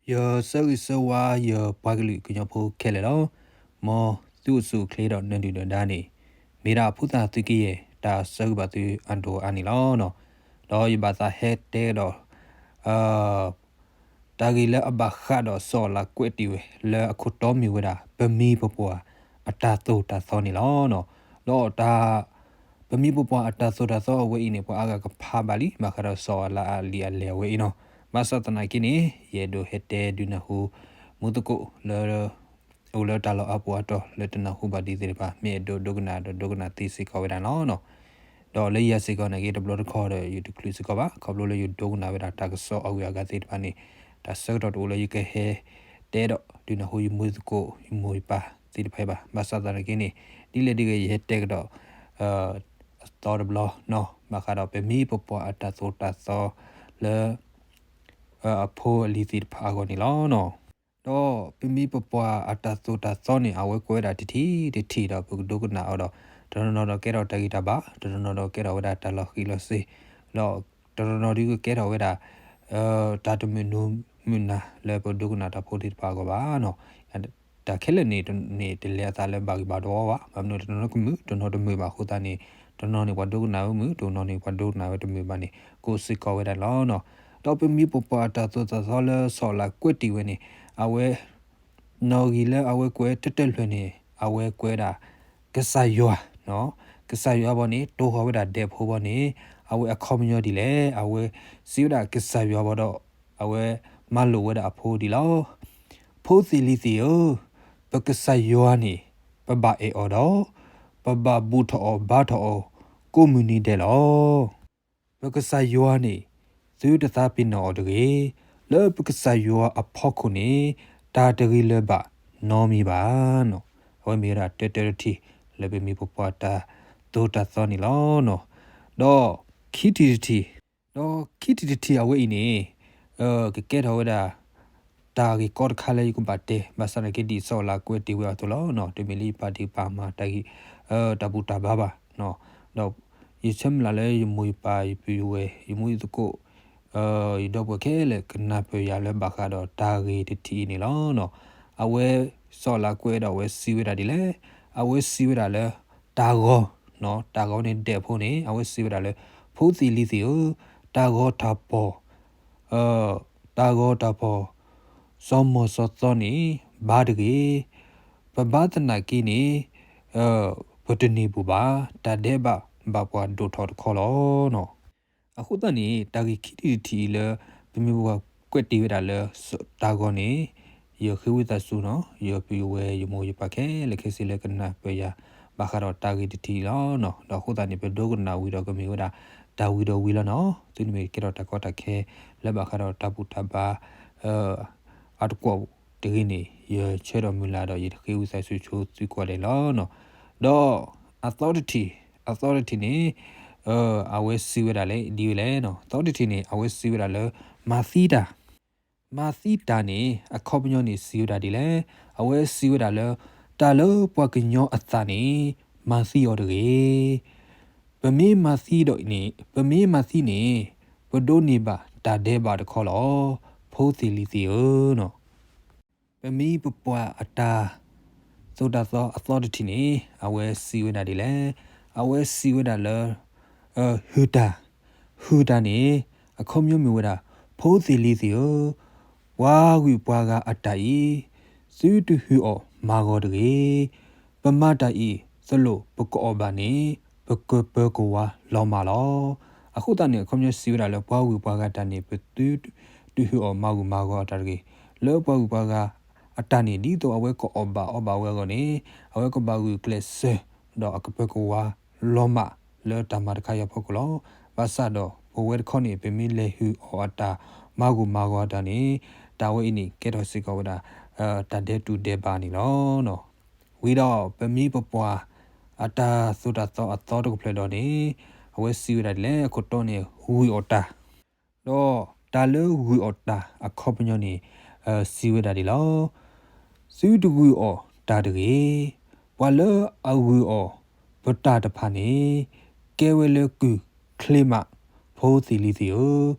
ယဆၢဂ့ၤဆၢဝါယပှၤကလုာ်ကညီဖိခဲလၢာ်လီၤ. မ်သုအိၣ်ဆူၣ်အိၣ်ချ့ဒီးနၢၤဒုၣ်နၢၤဒါန့ၣ် မ့ၢ်ဒၣ်ဖိသၣ်သုးကယဲၢ် တၢ်ဆၢဂ့ၤဘၣ်သုအဒိၣ်အါန့ၣ်လီၤ. ဒီးယဘၣ်သးဟဲတဲဒီး တၢ်ဂ့ၢ်လၢအဘၣ်ဃးဒီးစီၤအၤလးကွဲးတ့ၢ်ဝဲ လၢအခိၣ်တီမ့ၢ်ဝဲဒၣ် ပမိၢ်ပပှၢ်အတၢ်သိၣ်တၢ်သီန့ၣ်လီၤ. ဒီးတၢ် ပမိၢ်ပပှၢ်အတၢ်သိၣ်တၢ်သီအဝဲအံၤန့ၣ် ပှၤအါဂၤကဖးဘၣ်လံ ဘၣ်ဃးဒီးစီၤအၤလးအလံာ်အလဲၢ်အဝဲအံၤနီၤ. ဘၣ်ဆၣ်သနာ်က့န့ၣ် ယအဲၣ်ဒိးဟဲတဲဒုးနၢ်ဟူ မူသကိးလၢ အိၣ်လၢတၢ်လီၢ်အါပူၤအါတီၤ လၢတနၢ်ဟူဘၣ်ဒံးသ့ၣ်တဖၣ် မ့ၢ်အဲၣ်ဒိးဒိကနၣ်ဒီးဒိကနၣ်သ့စ့ၢ်ကီးဝဲဒၣ်လီၤ. ဒီးလၢယၤစ့ၢ်ကီးနာ်က့ တဘျီတခီၣ်ဒီး ယတချုးစ့ၢ်ကီးဘၣ် ခီဖျိလၢယဒိကနၣ်ဝဲဒၣ်တၢ်ကစီၣ်အဂုၤအဂၤသ့ၣ်တဖၣ်န့ၣ် တၢ်ဆၢကတီၢ်တအိၣ်လၢယကဟဲတဲဒီးဒုးနၢ်ဟူယမူသကိး ယမိၢ်ယပၢ်သ့ၣ်တဖၣ်အံၤဘၣ်. ဘၣ်ဆၣ်သနာ်က့န့ၣ် ဒ်လဲၣ်ဒ်ဂ့ၤ ယဟဲတဲကဒီး အသီတဘျီနီၤ ဘၣ်ဃးဒီးပမိၢ်ပပှၢ်အတၢ်သိၣ်တၢ်သီလၢ အဖိအလံၤသ့ၣ်တဖၣ်အဂီၢ်န့ၣ်လီၤ. ဒီးပမိၢ်ပပှၢ်အတၢ်သိၣ်တၢ်သီန့ၣ် အဝဲကွဲးဝဲဒၣ်တထံၣ်တထံၣ်ဒီးပကဒိကနၣ်အီၤဒီး တနီၤနီၤဒီးကဲထီၣ်တၢ်ဂံၢ်တၢ်ဘါ တနီၤနီၤဒီးကဲထီၣ်ဝဲဒၣ်တၢ်လီၤဃံၤလီၤစ့ၤ ဒီးတနီၤနီၤဒုးကကဲထီၣ်ဝဲဒၣ် တၢ်တမုာ်နူမုာ်နၤလၢပဒိကနၣ်တၢ်ဖိသ့ၣ်တဖၣ်အဂီၢ်ဘၣ်နီၤ. တၢ်ခဲလၢာ်န့ၣ်န့ၣ် တလဲၤအသးလၢဘၣ်ဂံၢ်ဘၣ်ဒွးဘၣ်. ဘၣ်မနုၤတနီၤနီၤကမုာ် တနီၤတမုာ်ဘၣ်အဃိသတးန့ၣ် တနီၤန့ၣ်ပှၤဒိကနၣ်ဝဲမုာ် တနီၤန့ၣ်ပှၤဒိကနၣ်ဝဲတမုာ်ဘၣ်န့ၣ် ကိးစ့ၢ်ကီးဝဲဒၣ်လီၤနီၤ. ဒီးပမိၢ်ပပှၢ်အတၢ်သိၣ်တၢ်သီလၢစီၤအၤလးကွဲးတ့ၢ်ဝဲန့ၣ် အဝဲ နီၣ်ဂံၢ်လၢအဝဲကွဲးတတၢၢ်လွံၢ်န့ၣ် အဝဲကွဲးဒၣ် ကစၢ်ယွၤ, ကစၢ်ယွၤဘၣ်န့ၣ် တိၢ်ဃီၤဝဲဒၣ်ဒဲးဖိဘၣ်န့ၣ် အဝဲအခီပညီဒ်လဲၣ်. အဝဲစံးဝဲဒၣ်ကစၢ်ယွၤဘၣ်ဒီး အဝဲမၤလိာ်ဝဲဒၣ်အဖိဒ်လီၤ. ဖိသ့ၣ်လံၤသ့ၣ်ဧၢ, ပကစၢ်ယွၤန့ၣ် ပဘၣ်အဲၣ်အီၤဒီး ပဘၣ်ဘူၣ်ထီၣ်အီၤဘါထီၣ်အီၤ ကိးမုၢ်နံၤဒဲးလီၤ. ပကစၢ်ယွၤန့ၣ် သုတသးပ့ၤနီၣ်အီၤတဂ့ၤ. လၢပကစၢ်ယွၤအဖီခိၣ်န့ၣ် တၢ်တဂ့ၤလၢၤဘၣ်နီတမံၤဘၣ်. အဝဲမ့ၢ်ဝဲဒၣ်တၢတၢတထံၣ် လၢပမိၢ်ပပှၢ်တၢ်သိၣ်တၢ်သီန့ၣ်လီၤ. ဒီးခံထံၣ်တထံၣ်, ဒီးခံထံၣ်တထံၣ်အဝဲအံၤန့ၣ် ကကဲထီၣ်ဝဲဒၣ် တၢ်ဂ့ၢ်ကီတခါလၢယကဘၣ်တဲ ဘၣ်ဆၣ်သနာ်က့ဒ်စီၤအၤလးကွဲးတ့ၢ်ဝဲအသိးလီၤ. တမ့ၢ်လၢယပာ်ဒ့ၣ်ပာ်မၤတၢ်ဂ့ၢ် တၢ်ဘူၣ်တၢ်ဘါဘၣ်. ဒီးယဆၢမုၢ်လၢ်လၢယမိၢ်ယပၢ် ယပုၢ်ယဝဲၢ် ယမူယသကိး ယဒီပုၢ်ဝဲၢ်ခဲလၢာ် ကနၢ်ပၢၢ်ယၤလၢဘၣ်ဃးဒီးတၢ်ဂ့ၢ်တထံၣ်အံၤန့ၣ်လီၤ. အဝဲစီၤအၤလးကွဲးဒီးအဝဲစံးဝဲဒၣ်ဒ်လဲၣ်, အဝဲစံးဝဲဒၣ်လၢ တၢ်ဂီၤ, တၢ်ဂီၤန့ၣ်ဒဲးဖိန့ၣ် အဝဲစံးဝဲဒၣ်လၢ ဖိသ့ၣ်လံၤသ့ၣ်ဧၢ, တၢ်ဂီၤတၢ်ဖီၣ် တၢ်ဂီၤတၢ်ဖီၣ် စီၤမီၤစီၤသီန့ၣ် ဘါတဂ့ၤ. ပဘါသနာ်က့န့ၣ် ပတန့ၢ်ဘၣ်ဘၣ်, တၢ်ဒဲးဘးဘၣ်ပှၤဒိၣ်ထီၣ်တခီလီၤ. အဃိသတးန့ၣ် တၢ်ဂ့ၢ်ခံထံၣ်တထံၣ်အံၤလၢ ပမိၢ်ပပှၢ်ကွဲးတ့ၢ်ဝဲဒၣ်လၢ တၢ်ဂီၤန့ၣ် ယဃ့ဝံသးစူၤနီၤ ယပုၢ်ယဝဲၢ် ယမိၢ်ယပၢ်ခဲလၢာ်ခဲဆ့လၢကနၢ်ပၢၢ်ယၤ ဘၣ်ဃးဒီးတၢ်ဂ့ၢ်တထံၣ်အံၤလီၤ. ဒီးအဃိသတးန့ၣ် ပဒိကနၣ်ဝံၤဒီးကမ့ၢ်ဝဲဒၣ် တၢ်ဝံၤဒီးဝံၤလီၤနီၤ. သုန့ၣ်မ့ၢ်ကဲထီၣ်တၢ်ကီတၢ်ခဲ လၢဘၣ်ဃးဒီးတၢ်ဘူၣ်တၢ်ဘါ အတကွီၣ်တဂ့ၤန့ၣ် ယဆၢထၢၣ်မုၢ်လၢ်ဒီး ယတဃ့ဝံသးစူၤဆိသုကိးဂၤဒဲးလီၤ. ဒီးအသီတထံၣ်, အသီတထံၣ်န့ၣ် အဝဲစံးဝဲဒၣ်လၢဒ်လဲၣ်, သီတထံၣ်န့ၣ် အဝဲစံးဝဲဒၣ်လၢ မၤသံတၢ်, မၤသံတၢ်န့ၣ် အခီပညီန့ၣ်စံးဝဲဒၣ်ဒ်လဲၣ်, အဝဲစံးဝဲဒၣ်လၢ တၢ်လၢပှၤကညီအသးန့ၣ် မၤသံအီၤတဂ့ၤ. ပမ့ၢ်မၤသံဒီးန့ၣ်, ပမ့ၢ်မၤသံန့ၣ် ပဒိးန့ၢ်ဘၣ်တၢ်ဒဲးဘးတခီလီၤ. ဖိသ့ၣ်လံၤသ့ၣ်ဧၢ ပမိၢ်ပပှၢ်အတၢ်သိၣ်တၢ်သီ အသီတထံၣ်န့ၣ် အဝဲစံးဝဲဒၣ်ဒ်လဲၣ်, အဝဲစံးဝဲဒၣ်လၢ ဟုၣ်တၢ်, ဟုၣ်တၢ်န့ၣ် အခီပညီမ့ၢ်ဝဲဒၣ် ဖိသ့ၣ်လံၤသ့ၣ်ဧၢ, ပှၤဂုၤပှၤဂၤအတၢ်အံၤ သုတဟုၣ်အီၣ်မၤဂီၤတဂ့ၤ. ပမၤတၢ်အံၤ သလိၣ်ပကအီၣ်ဘၣ်န့ၣ် ပကပၢၤကဝါလီၤမၢ်လီၤ. အဃိသတးန့ၣ် အခီပညီစံးဝဲဒၣ်လၢ ပှၤဂုၤပှၤဂၤတၢ်န့ၣ် ပသုတဟုၣ်အီၣ်မၤဂုၤမၤဂီၤအတၢ်တဂ့ၤ. လၢပှၤဂုၤပှၤဂၤအတၢ်န့ၣ် ဒ်သိးအဝဲကအီၣ်ဘၣ်အီဘၣ်ဝဲအဂီၢ်န့ၣ် အဝဲကဘၣ်ဂုာ်ကျဲးစၢး ဒီးအကပၢၤကဝါလီၤမၢ်လၢတၢ်မၤတခါအံၤအဖီခိၣ်လီၤ. ဘၣ်ဆၣ်ဒီးပဝဲတခီန့ၣ် ပမ့ၢ်လဲၤဟုၣ်အီၣ်အတၢ် မၤဂုၤမၤဂီၤအတၢ်န့ၣ် တၢ်ဝဲအံၤန့ၣ် ကဲထီၣ်စ့ၢ်ကီးဝဲဒၣ် တၢ်ဒဲးတူၢ်ဒဲးဘးန့ၣ်လီၤ. ဝံၤဒီးပမိၢ်ပပှၢ် အတၢ်သိၣ်တၢ်သီအသီတကဖျၢၣ်ဒီးန့ၣ် အဝဲစံးဝဲဒၣ်ဒ်လဲၣ်, အခိၣ်တီန့ၣ် ဂုာ်အီၣ်တၢ်, ဒီးတၢ်လၢဂုာ်အီၣ်တၢ်အခီပညီန့ၣ် စံးဝဲဒၣ်ဒ်လီၤ. သုတဂုာ်အီၣ်တၢ်တဂ့ၤ. ပှၤလၢအဂုာ်အီၣ်ပတၢ်တဖၣ်န့ၣ် ကဲဝဲလၢကုၢ်ချ့မး, ဖိသ့ၣ်လံၤသ့ၣ်ဧၢ,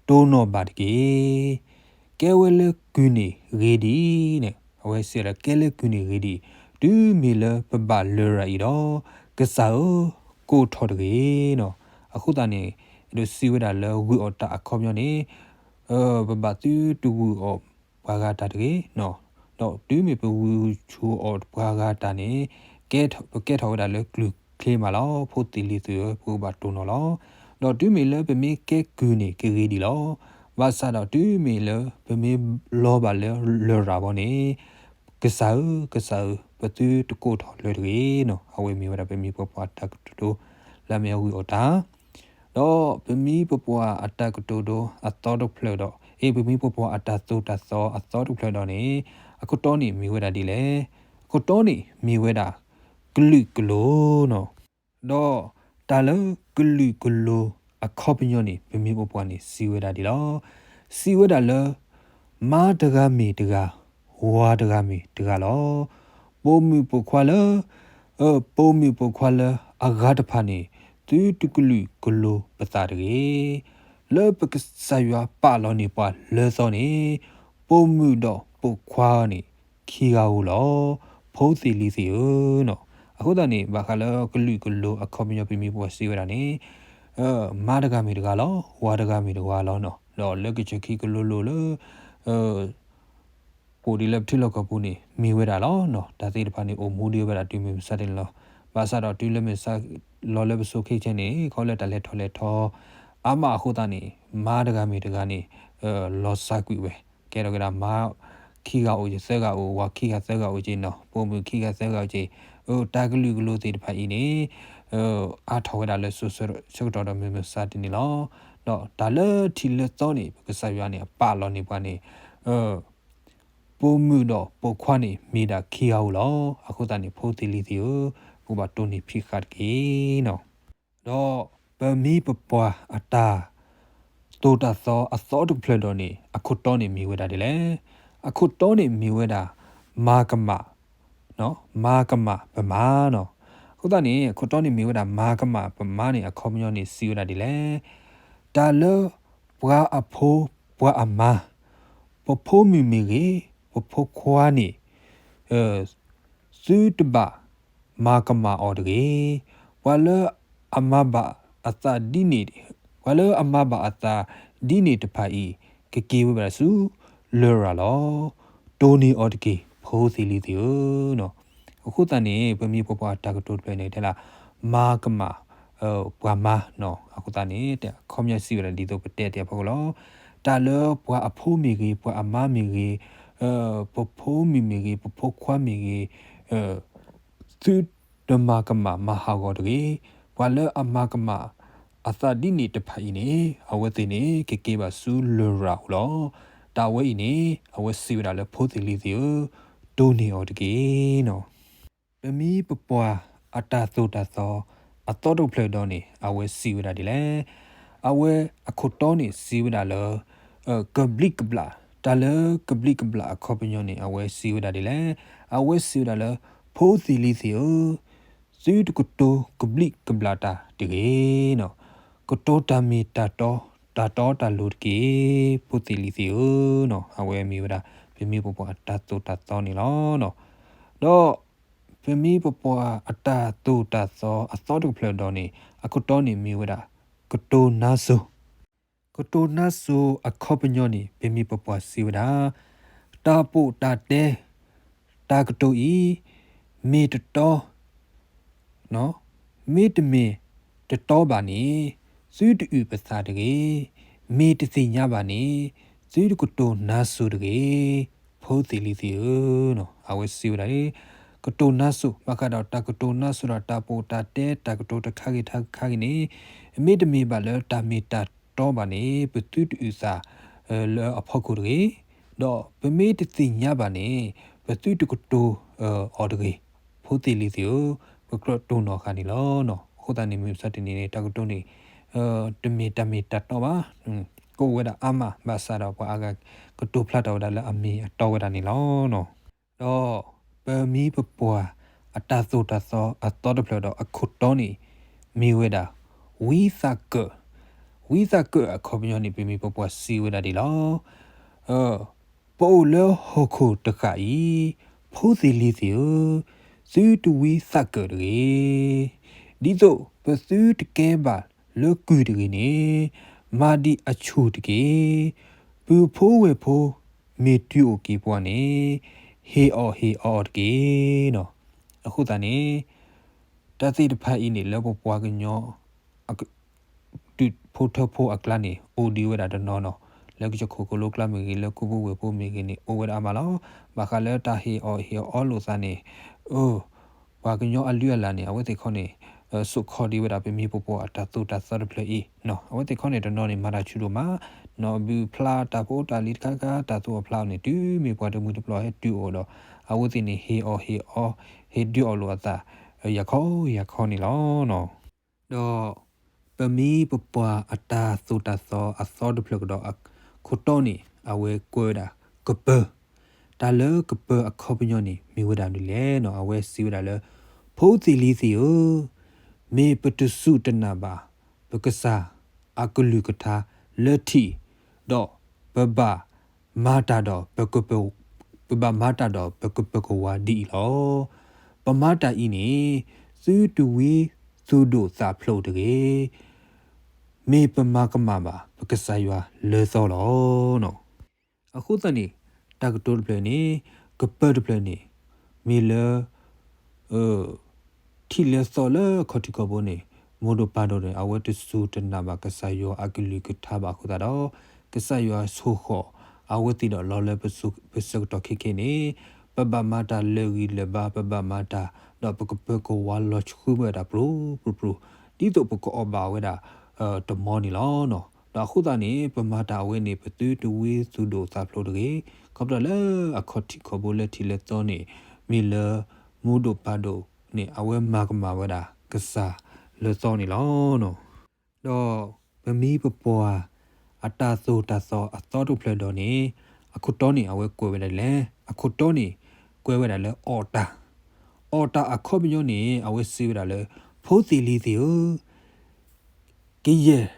တိၢ်နီၣ်ဘၣ်တက့ၢ်. ကဲဝဲလၢကုၢ်န့ၣ်ဂ့ၤဒံးန့ၣ် အဝဲစံးဝဲဒၣ် ကဲလၢကုၢ်န့ၣ်ဂ့ၤဒံး, တုၤမ့ၢ်လၢပဘၣ်လရာ်အံၤဒီး, ကစၢ်ဧၢ, ကိးထီၣ်တဂ့ၤနီၤ. အဃိသတးန့ၣ် အဲၣ်ဒိးစံးဝဲဒၣ်လၢဂုၢ်အီၣ်တၢ်အခီပညီန့ၣ် ပဘၣ်သုတဂုၢ်အီၣ်ပှၤဂၤတၢ်တဂ့ၤနီၤ. ဒီးတုၤမ့ၢ်ပဂုၢ်ဆူၣ်အီၣ်ပှၤဂၤတၢ်န့ၣ် ကဲထီၣ် ပကဲထီၣ်ဝဲဒၣ်လၢကလုၢ်ချ့မးလီၤ. ဖိသ့ၣ်လံၤသ့ၣ်ဧၢ, ပကဘၣ်တိၢ်နီၣ်လီၤ. ဒီးတုၤမ့ၢ်လၢပမ့ၢ်ကဲကုၢ်န့ၣ်ကဂ့ၤဒံးလီၤ. ဘၣ်ဆၣ်ဒီးတုၤမ့ၢ်လၢပမ့ၢ်လီၤဘၣ်လၢလရာ်ဘီန့ၣ် ကစၢ်ဧၢ, ကစၢ်ဧၢ, ပသုတကိးထီၣ်လၢၤတဂ့ၤနီၤ. အဝဲမ့ၢ်ဝဲဒၣ်ပမိၢ်ပပှၢ်အတၢ်ကတိၤဒိ လၢအမ့ၢ်အဂုၢ်အီၣ်တၢ် ဒီးပမိၢ်ပပှၢ်အတၢ်ကတိၤဒိအသီတဖျၢၣ်ဒီး, အ့ ပမိၢ်ပပှၢ်အတၢ်သိၣ်တၢ်သီအသီတဖျၢၣ်ဒီးန့ၣ်, အခိၣ်တီန့ၣ်မ့ၢ်ဝဲဒၣ်ဒ်လဲၣ်. အခိၣ်တီန့ၣ်မ့ၢ်ဝဲဒၣ် ကလုာ်ကလိၤနီၤ. ဒီးတၢ်လၢကလုာ်ကလိၤအခီပညီန့ၣ် ပမိၢ်ပပှၢ်န့ၣ်စံးဝဲဒၣ်ဒ်လီၤ. စံးဝဲဒၣ်လၢ မါတဂၤမ့ၢ်တဂၤ, ဝၤတဂၤမ့ၢ်တဂၤလီၤ. ပိာ်မုၣ်ပိာ်ခွါလၢ, ပိာ်မုၣ်ပိာ်ခွါလၢအဂၤတဖၣ်န့ၣ် သုတကလုာ်ကလိၤပသးတဂ့ၤ. လၢပကစၢ်ယွၤပာ်လီၤန့ၢ်ပှၤလၢသီန့ၣ်, ပိာ်မုၣ်ဒီးပိာ်ခွါန့ၣ် ခံဂၤဧိၤလီၤ. ဖိသ့ၣ်လံၤသ့ၣ်ဧၢနီၤ. အဃိသတးန့ၣ် ဘၣ်ဃးလၢကလုာ်ကလိၤအခီပညီပမိၢ်ပပှၢ်စံးဝဲဒၣ်န့ၣ်, မါတဂၤမ့ၢ်တဂၤလီၤ, ဝၤတဂၤမ့ၢ်တဂၤလီၤနီၤ. ဒီးလၢကစၢၢ်ခံကလိလိၤလၢ ပအိၣ်ဒံးလၢပထံလီၢ်ကီၢ်ပူၤန့ၣ် မ့ၢ်ဝဲဒၣ်လီၤနီၤ. တၢ်သ့ၣ်တဖၣ်န့ၣ် အိၣ်မူဒံးဝဲဒၣ်တုၤမုၢ်မဆါတနံၤလီၤ. ဘၣ်ဆၣ်ဒီးတုၤလၢမုၢ်ဆါလီၤလၢပစိၤခဲဆ့န့ၣ် ခီလၢတၢ်လဲၤထီၣ်လဲၤထီ အါမးအဃိသတးန့ၣ် မါတဂၤမ့ၢ်တဂၤန့ၣ် လီၤစၢ်ကွံာ်ဝဲ, ကဲထီၣ်က့ၤဒၣ်မါခံဂၤအိၣ်က့ၤသၢဂၤအိၣ်, ဝၤခံဂၤသၢဂၤအိၣ်က့ၤနီၤ, ပိာ်မုၣ်ခံဂၤသၢဂၤအိၣ်က့ၤ, တၢ်ကလုာ်ကလိၤသ့ၣ်တဖၣ်အံၤန့ၣ် အါထီၣ်ဝဲဒၣ်လၢစိၤဆၢကတီၢ်ဒီးမုၢ်မဆါတနံၤလီၤ. ဒီးတၢ်လၢထံးလၢသီန့ၣ် ပကစၢ်ယွၤန့ၣ် အပာ်လီၤန့ၢ်ပှၤန့ၣ် ပိာ်မုၣ်ဒီးပိာ်ခွါန့ၣ် မ့ၢ်ဒၣ်ခံဂၤဧိၤလီၤ. အဃိသတးန့ၣ် ဖိသ့ၣ်လံၤသ့ၣ်ဧၢ, ပကဘၣ်တိၢ်နီၣ်ဖံးဃာ်တက့ၢ်နီၤ. ဒီးပမိၢ်ပပှၢ်အတၢ်သိၣ်တၢ်သီအသီတဖျၢၣ်ဒီးန့ၣ် အခိၣ်တီန့ၣ်မ့ၢ်ဝဲဒၣ်ဒ်လဲၣ်. အခိၣ်တီန့ၣ်မ့ၢ်ဝဲဒၣ် မၤကမၣ်, မၤကမၣ်ပမါနီၤ. အဃိသတးန့ၣ် အခိၣ်တီန့ၣ်မ့ၢ်ဝဲဒၣ် မၤကမၣ်ပမါန့ၣ် အခီပညီန့ၣ်စံးဝဲဒၣ်ဒ်လဲၣ်. တၢ်လၢပှၤအဖိပှၤအမါ, ပဖိမုၣ်မ့ၢ်ဂ့ၤ, ပဖိခွါန့ၣ် သုတဘၣ်မၤကမၣ်အီၤတဂ့ၤ. ပှၤလၢအမၤဘၣ်အသးဒ်န့ၣ်, ပှၤလၢအမၤဘၣ်အသးဒ်န့ၣ်တဖၣ်အံၤ ကက့ၤဝဲဘၣ်ဆူလရာ်လီၤ. တိၢ်နီၣ်အီၤတက့ၢ် ဖိသ့ၣ်လံၤသ့ၣ်ဧၢ. အဃိသတးန့ၣ် ပမိၢ်ပပှၢ်တၢ်ကတိၤတဖျၢၣ်န့ၣ် တဲလၢ မၤကမၣ် ပှၤမါနီၤ. အဃိသတးန့ၣ် အခီပညီစံးဝဲဒၣ်ဒ်သိးပတဲတ့ၢ်အဖီခိၣ်လီၤ. တၢ်လၢပှၤအဖိမ့ၢ်ဂ့ၤ, ပှၤအမါမ့ၢ်ဂ့ၤ, ပဖိမုၣ်မ့ၢ်ဂ့ၤ, ပဖိခွါမ့ၢ်ဂ့ၤ, သုတမၤကမၣ်မၤဟးဂီၤတဂ့ၤ. ပှၤလၢအမၤကမၣ်အသးဒ်န့ၣ်တဖၣ်အံၤန့ၣ် အဝဲသ့ၣ်န့ၣ် ကက့ၤဘၣ်ဆူလရာ်အအိၣ်လီၤ. တၢ်ဝဲအံၤန့ၣ် အဝဲစံးဝဲဒၣ်လၢဖိသ့ၣ်လံၤသ့ၣ်ဧၢ, တိၢ်နီၣ်အီၤတက့ၢ်နီၤ. ပမိၢ်ပပှၢ်အတၢ်သိၣ်တၢ်သီအသီတဖျၢၣ်ဒီးန့ၣ် အဝဲစံးဝဲဒၣ်ဒ်လဲၣ်. အဝဲအခိၣ်တီန့ၣ်စံးဝဲဒၣ်လၢ ကဘျံးကဘျၣ်, တၢ်လၢကဘျံးကဘျၣ်အခီပညီန့ၣ် အဝဲစံးဝဲဒၣ်ဒ်လဲၣ်. အဝဲစံးဝဲဒၣ်လၢ ဖိသ့ၣ်လံၤသ့ၣ်ဧၢ, သုတကတိၤကဘျံးကဘျၣ်တၢ်တဂ့ၤနီၤ. ကတိၤတၢ်မ့ၢ်တၢ်တီ, တၢ်တီတၢ်လိၤတက့ၢ်, ဖိသ့ၣ်လံၤသ့ၣ်ဧၢနီၤ. အဝဲမ့ၢ်ဝဲဒၣ် ပမိၢ်ပပှၢ်အတၢ်သိၣ်တၢ်သီန့ၣ်လီၤ. ဒီးပမိၢ်ပပှၢ်အတၢ်သိၣ်တၢ်သီအသီတဖျၢၣ်ဒီးန့ၣ် အခိၣ်တီန့ၣ်မ့ၢ်ဝဲဒၣ် ကတိၤနါစိၤ ကတိၤနါစိၤအခီပညီန့ၣ် ပမိၢ်ပပှၢ်စံးဝဲဒၣ်, တၢ်ပိာ်တၢ်တဲ တၢ်ကတိၤအံၤ မ့ၢ်တတီ မ့တမ့ၢ်တတီဘၣ်န့ၣ် သုတအုၣ်ပသးတဂ့ၤ, မ့ၢ်တသ့ၣ်ညါဘၣ်န့ၣ် သုတကတိၤနါစိၤတဂ့ၤ, ဖိသ့ၣ်လံၤသ့ၣ်ဧၢ. အဝဲစံးဝဲဒၣ် ကတိၤနါစိၤ ဘၣ်ဃးဒီးတၢ်ကတိၤနါစိၤဒီးတၢ်ပိာ်တၢ်တဲ တၢ်ကတိၤတခါဂ့ၤတခါဂ့ၤန့ၣ် မ့တမ့ၢ်ဘၣ်လၢတၢ်မ့ၢ်တၢ်တီဘၣ်န့ၣ် ပသုတအုၣ်သး လၢအဖီခိၣ်တဂ့ၤ, ဒီးပမ့ၢ်တသ့ၣ်ညါဘၣ်န့ၣ် ပသုတကတိၤအီၤတဂ့ၤ, ဖိသ့ၣ်လံၤသ့ၣ်ဧၢ, ပကြၢးတိၢ်နီၣ်ဃာ်န့ၣ်လီၤ. အဃိသတးန့ၣ် မုၢ်မဆါတနံၤန့ၣ် တၢ်ကတိၤန့ၣ် တမ့ၢ်တၢ်မ့ၢ်တၢ်တီဘၣ်, ကအိၣ်ဝဲဒၣ်အါမး ဘၣ်ဆၣ်ဒီးပှၤအါဂၤကတိၤဖျါထီၣ်ဝဲဒၣ်လၢအမ့ၢ်အတီဝဲဒၣ်န့ၣ်လီၤ. ဒီးပမိၢ်ပပှၢ်အတၢ်သိၣ်တၢ်သီအသီတဖျၢၣ်ဒီးအခိၣ်တီန့ၣ် မ့ၢ်ဝဲဒၣ် ဝံသးကၢၣ်, ဝံသးကၢၣ်အခီပညီန့ၣ် ပမိၢ်ပပှၢ်စံးဝဲဒၣ်ဒ်လီၤ. ပအိၣ်လၢဟီၣ်ခိၣ်တဃၣ်အံၤ, ဖိသ့ၣ်လံၤသ့ၣ်ဧၢ, သုတဝံသးကၢၣ်တဂ့ၤ. ဒ်သိးပသုတကဲဘၣ်လၢကုၢ်တဂ့ၤန့ၣ်, မၤဒံးအဆူၣ်တက့ၢ်. ပုၢ်ဖိဝဲၢ်ဖိမ့ၢ်တုၤအိၣ်က့ၤပှၤန့ၣ်, ဟ့ၣ်အီၣ်ဟ့ၣ်အီတက့ၢ်နီၤ. အဃိသတးန့ၣ် တၢ်သ့ၣ်တဖၣ်အံၤန့ၣ် လၢပပှၤကညီ ဒူၣ်ဖိထၢဖိအကျါန့ၣ် အိၣ်ဒံးဝဲဒၣ်တနီၤနီၤ, လၢကစၢၢ်ခိၣ်ကလိကျါမ့ၢ်ဂ့ၤ, လၢကုၢ်ဖိဝဲၢ်ဖိမ့ၢ်ဂ့ၤန့ၣ် အိၣ်ဝဲဒၣ်အါမးလီၤ. ဘၣ်ဃးလၢတၢ်ဟ့ၣ်အီၣ်ဟ့ၣ်အီလိာ်သးန့ၣ်, အၢ, ပှၤကညီအလုၢ်အလၢ်န့ၣ် အဝဲသ့ၣ်ခီန့ၣ် စိာ်ခီဒံးဝဲဒၣ်ပမ့ၢ်ပပှၢ်အတၢ်သိၣ်တၢ်သီတဖျၢၣ်အံၤ, အဝဲသ့ၣ်ခီန့ၣ်တနီၤန့ၣ် မၤတၢ်ဆူၣ်ဒိၣ်မး, နီၢ်ဘုဖျါတၢ်ဖိတၢ်လံၤတခါခါ တၢ်သူၣ်အီၣ်ဖျါအီၣ်န့ၣ် တုၤမ့ၢ်ပှၤတမှံၤတပျီၤဟဲတုၤအိၣ်ဒီး အဝဲသ့ၣ်န့ၣ် ဟ့ၣ်အီၣ်ဟ့ၣ်အီ, ဟ့ၣ်ဒုးအီၣ်လိာ်အသး ယၤခီယၤခီန့ၣ်လီၤ. ဒီးပမ့ၢ်ပပှၢ်အတၢ်သိၣ်တၢ်သီအသီတဖျၢၣ်ကဒီးအခိၣ်တီန့ၣ် အဝဲကွဲးဝဲဒၣ်ကပၢၤ, တၢ်လၢကပၢၤအခီပညီန့ၣ် မ့ၢ်ဝဲဒၣ်ဒ်လဲၣ်နီၤ, အဝဲစံးဝဲဒၣ်လၢ ဖိသ့ၣ်လံၤသ့ၣ်ဧၢ, မ့ၢ်ပတစူၢ်တနာ်ဘၣ် ပကစၢ်အကလုၢ်ကထါလၢထံၣ်, ဒီးပဘၣ်မၤတၢ်ဒီး ပဘၣ်မၤတၢ်ဒီးပကပၢၤကဝါဒ်အံၤလီၤ. ပမၤတၢ်အံၤန့ၣ် သုတဝံသူၣ်ဒိၣ်သးဖျိးတဂ့ၤ. မ့ၢ်ပမၤကမၣ်ဘၣ် ပကစၢ်ယွၤလၢသီလီၤ. အဃိသတးန့ၣ် တၢ်ကတိၤတဖျၢၣ်န့ၣ် ကပၢၤတဖျၢၣ်န့ၣ် မ့ၢ်လၢ ထံၣ်လၢသီလၢအခီၣ်ထံးခီၣ်ဘိန့ၣ် မိၢ်ဒိၣ်ပၢ်ဒိၣ်န့ၣ် အဝဲတစူၢ်တနာ်ဘၣ်ကစၢ်ယွၤအကလုၢ်ကထါဘၣ်အဃိသတးဒီး ကစၢ်ယွၤဆိၣ်ဃီၣ်အဝဲသ့ၣ်ဒီးလီၤလၢပဆၢကတီၢ်ခဲခဲန့ၣ် ပဘၣ်မၤတၢ်လၢာ်ဂံၢ်လၢာ်ဘါ ပဘၣ်မၤတၢ် ဒီးပကပၢၤကဝါလီၤဆှုဝဲဒၣ်ပြိပြိပြိ ဒ်သိးပကအီၣ်ဘၣ်ဝဲဒၣ် တမီန့ၣ်လီၤ. ဒီးအဃိသတးန့ၣ် ပမၤတၢ်အဝဲန့ၣ် ပသုတဝံသူၣ်ဒိၣ်သးဖျိးတဂ့ၤ. ခီဖျိလၢအခီၣ်ထံးခီၣ်ဘိလၢထံၣ်လၢသီန့ၣ် မ့ၢ်လၢမိၢ်ဒိၣ်ပၢ်ဒိၣ်န့ၣ် အဝဲမၤကမၣ်ဝဲဒၣ်ကစၢ်လၢသီန့ၣ်လီၤ. ဒီးပမ့ၢ်ပပှၢ်အတၢ်သိၣ်တၢ်သီအသီတဖျၢၣ်ဒီးန့ၣ် အခိၣ်တီန့ၣ် အဝဲကွဲးဝဲဒၣ်လဲၣ်, အခိၣ်တီန့ၣ် ကွဲးဝဲဒၣ်လၢအီၣ်တၢ်, အီၣ်တၢ်အခီပညီန့ၣ် အဝဲစံးဝဲဒၣ်လၢ ဖိသ့ၣ်လံၤသ့ၣ်ဧၢ ကယဲၢ်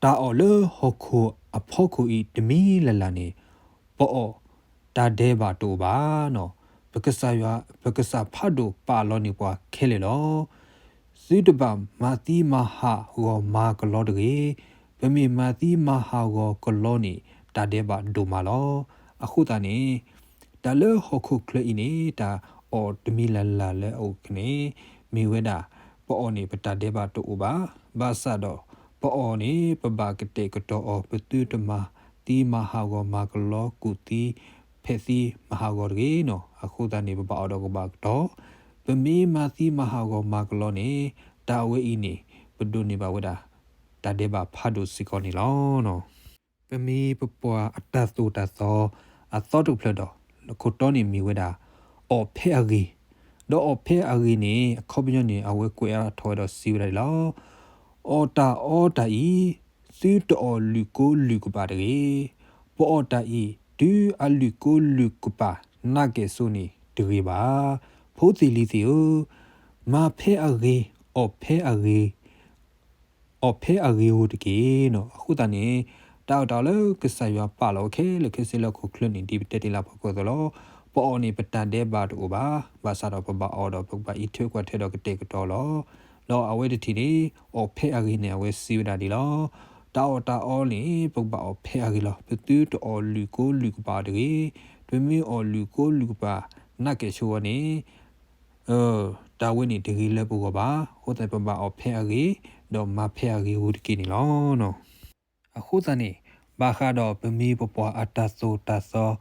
တၢ်အီၣ်လၢဟီၣ်ခိၣ်အဖီခိၣ်အံၤတမံၤလၢ်လၢ်န့ၣ် ပအီၣ်တၢ်ဒဲးဘးတအိၣ်ဘၣ်. ပကစၢ်ယွၤ, ပကစၢ်ဖးဒိၣ်ပာ်လီၤန့ၢ်ပှၤခဲလၢာ်လီၤ. သုတဘၣ်မၤသံမၤဟးဂီၤမၤကလီတဂ့ၤ. ပမ့ၢ်မၤသံမၤဟးဂီၤကလီန့ၣ် တၢ်ဒဲးဘးဒိၣ်မးလီၤ. အဃိသတးန့ၣ် တၢ်လၢဟီၣ်ခိၣ်ချၢအံၤန့ၣ် တၢ်အီၣ်တမံၤလၢ်လၢ်လၢအအိၣ်န့ၣ် မ့ၢ်ဝဲဒၣ် ပအီၣ်န့ၣ် ပတၢ်ဒဲးဘးတအိၣ်ဘၣ်. ဘၣ်ဆၣ်ဒီး ပအီၣ်န့ၣ် ပဘၣ်ကတဲာ်ကတီၤအီၤ ပသုတမၤသံမၤဟးဂီၤမၤကလီကူၣ်သံဖဲးသံမၤဟးဂီၤတဂ့ၤနီၤ. အဃိသတးန့ၣ် ပဘၣ်အီၣ်ဒီးကဘၣ်ကတီၤ, ပမ့ၢ်မၤသံမၤဟးဂီၤမၤကလီန့ၣ် တၢ်အဝဲအံၤန့ၣ် ပဒိးန့ၢ်ဘၣ်ဝဲဒၣ် တၢ်ဒဲးဘးဖးဒိၣ်စ့ၢ်ကီးန့ၣ်လီၤ. ပမ့ၢ်ပပှၤအတၢ်သိၣ်တၢ်သီအသီတဖျၢၣ်ဒီး ခိၣ်တီန့ၣ်မ့ၢ်ဝဲဒၣ် အီၣ်ဖဲအဂ့ၤ, ဒီးအီၣ်ဖဲအဂ့ၤန့ၣ် အခီပညီန့ၣ် အဝဲကွဲးအါထီၣ်ဝဲဒီးစံးဝဲဒၣ်လီၤ. အီၣ်တၢ်အီတၢ်အံၤ သုတအီၣ်လုၣ်ကိလုၣ်ကပာ်တဂ့ၤ. ပအီၣ်တၢ်အံၤ တုၤအလုၣ်ကိလုၣ်ကပာ်နးကဲၣ်ဆိးန့ၣ်တဂ့ၤဘၣ်. ဖိသ့ၣ်လံၤသ့ၣ်ဧၢ, မၤဖဲအဂ့ၤ, အီၣ်ဖဲအဂ့ၤ အီၣ်ဖဲအဂ့ၤဧိၤတက့ၢ်နီၤ. အဃိသတးန့ၣ် တၢ်အီၣ်တၢ်အီလၢကစၢ်ယွၤပာ်လီၤဝဲခဲလၢာ်ခဲဆ့လၢဟီၣ်ခိၣ်ချၢန့ၣ် ဒ်ပတဲတ့ၢ်လၢအဖီခိၣ်အသိးလီၤ. ပအီၣ်န့ၣ် ပတၢ်ဒဲးဘးတအိၣ်ဘၣ်. ဘၣ်ဆၣ်ဒီးပဘၣ်အီၣ်ဒီး ပကဘၣ်အံးထွဲကွၢ်ထွဲဒီးကတဲာ်ကတီၤလီၤ. ဒီးအဝဲတထံၣ်န့ၣ် အီၣ်ဖဲအဂ့ၤန့ၣ် အဝဲစံးဝဲဒၣ်ဒ်လီၤ. တၢ်အီၣ်တၢ်အီန့ၣ် ပကဘၣ်အီၣ်ဖဲအဂ့ၤလီၤ. ပသုတအီၣ်လုၣ်ကိလုၣ်ကပာ်အီၤတဂ့ၤ. ပမ့ၢ်အီၣ်လုၣ်ကိလုၣ်ကပာ်နးကဲၣ်ဆိးအီၤန့ၣ် တၢ်ဝဲန့ၣ်တဂ့ၤလၢပဂီၢ်ဘၣ်. အဃိသတး ပဘၣ်အီၣ်ဖဲအဂ့ၤ, ဒီးမၤဖဲအဂ့ၤဧိၤတက့ၢ်န့ၣ်လီၤ. အဃိသတးန့ၣ် ဘၣ်ဃးဒီးပမ့ၢ်ပပှၤအတၢ်သိၣ်တၢ်သီ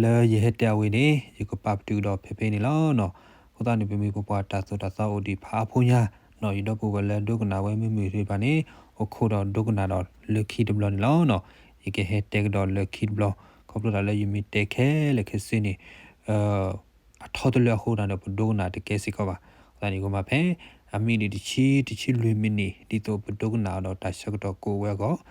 လၢယဟဲတဲအဝဲန့ၣ် ယကပာ်ပတုာ်ကဒီးဖဲဖဲန့ၣ်လီၤ. အဃိသတးန့ၣ် ပမ့ၢ်ပပှၤတၢ်သိၣ်တၢ်သီအိၣ်ဒံးဖးအါဖိညါ, ယဒီပုၢ်ဝဲၢ်လၢဒိကနၣ်ဝဲမုာ်မုာ်သ့ၣ်တဖၣ်န့ၣ် အိၣ်ခိးဒီးဒိကနၣ်ဒီးလၢခံတဘျီန့ၣ်လီၤ. ယကဟဲတဲကဒီးလၢခံတဘျီ, ခီဖျိလၢယမ့ၢ်တဲခဲလၢာ်ခဲဆ့န့ၣ် အထီတလၢအဃိသတးဒီး ပဒိကနၣ်တကဲစ့ၢ်ကီးဘၣ်. အဃိသတးန့ၣ် ကမၤဖဲ အမံးနံးတဆံ တဆံလွံၢ်မံးနံး ဒ်သိးပဒိကနၣ်အီၤဒီးတၢ်ဆၢကတီၢ်ကအိၣ်ဝဲအဂီၢ်,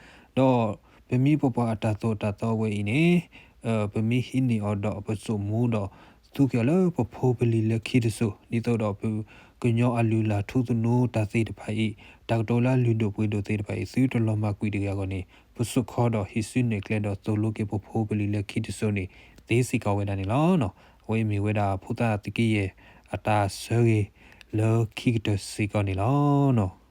ဒီးပမ့ၢ်ပပှၤအတၢ်သိၣ်တၢ်သီဝဲအံၤန့ၣ် ပမ့ၢ်ဟံးန့ၢ်အီၤဒီးပစိာ်မူဒီး သူက့ၤအီၤလၢပဖိပလံၤလၢခံတစိၤ ဒ်သိးဒီးပကညီအလုၢ်အလၢ်ထူသနူတၢ်သ့ၣ်တဖၣ်အံၤ တၢ်ကတိၤလၢအလုၢ်ဒိၣ်ပှ့ၤဒိၣ်သ့ၣ်တဖၣ်အံၤ သုတလီၤမၢ်ကွံာ်တဂ့ၤအဂီၢ်န့ၣ် ပစိာ်ခီဒီးဟံးစုနဲၣ်ကျဲဒီးသိၣ်လိက့ၤပဖိပလံၤလၢခံတစိၤန့ၣ် သ့စ့ၢ်ကီးဝဲဒၣ်န့ၣ်လီၤ. အဝဲအံၤမ့ၢ်ဝဲဒၣ်ဖိသၣ်သုးက့ယဲၢ် အတၢ်ဆၢဂ့ၤလၢခံကတၢၢ်စ့ၢ်ကီးန့ၣ်လီၤ.